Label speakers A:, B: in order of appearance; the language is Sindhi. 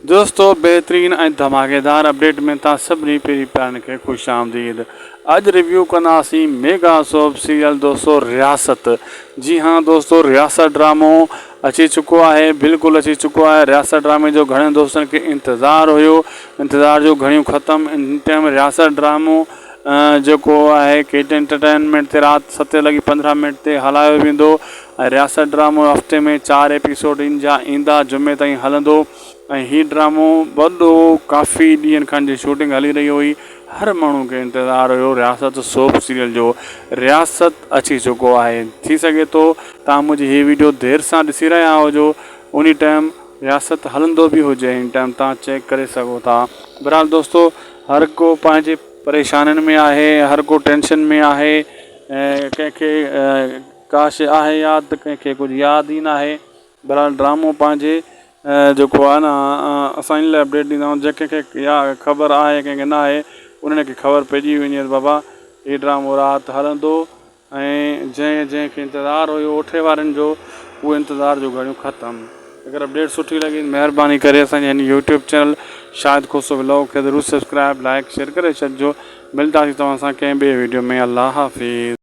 A: دوستو بهترين ۽ ڌماڪيدار اپڊيٽ ۾ توهان سڀني پيري پيارن کي خوش آمديد اڄ ريويو ڪنداسين ميگا سوپ سيريل دوستو رياست جي ها دوستو رياست ڊرامو اچي چڪو آهي بلڪل اچي چڪو آهي رياست ڊرامي جو گهڻن دوستن کي انتظار هيو انتظار جو گهڙيون ختم ان ٽائيم رياست ڊرامو جيڪو آهي ڪيٽ انٽرٽينمينٽ تي رات ستين لڳي 15 منٽ تي هلايو ويندو ۽ رياست ڊرامو هفتي ۾ چار ايپيسوڊ ان جا ايندا جمعي تائين هلندو ۽ هي ڊرامو وڏو ڪافي ڏينهن کان جي شوٽنگ هلي رهي هئي هر ماڻهو کي انتظار هيو رياست سوپ سيريل جو رياست اچي چڪو آهي ٿي سگهي ٿو توهان منهنجي هي ويڊيو دير سان ڏسي رهيا هجو انهي ٽائيم رياست هلندو به هجي ان ٽائيم توهان چيڪ ڪري سگهو ٿا بهرحال دوستو هر ڪو پنهنجي پريشانين ۾ آهي هر ڪو ٽينشن ۾ آهي ۽ ڪنهن کي ڪا شيء آهي ياد ته ڪنهن کي ڪجهه ياد ئي ناهي. بهرحال ڊرامو پنهنجي جيڪو آهي نه اسان ان لاء اپڊيٽ ڏيندا آهيون جنهن کي کي يا خبر آهي ڪنهن کي ناهي انهن کي خبر پئجي وڃي ته بابا هي ڊرامو رات هلندو ۽ جنهن جنهن کي انتظار هيو اوٺي وارن جو اهو انتظار جو گهڙيون ختم. اگر اپڊيٽ سٺي لڳي ته مهرباني ڪري اسان جي هن YouTube channel Shahid Khoso vlog کي ضرور سبسڪرائب لائڪ شيئر ڪري ڇڏجو ملداسين توهان سان ڪنهن ٻئي ويڊيو ۾ الله حافظ.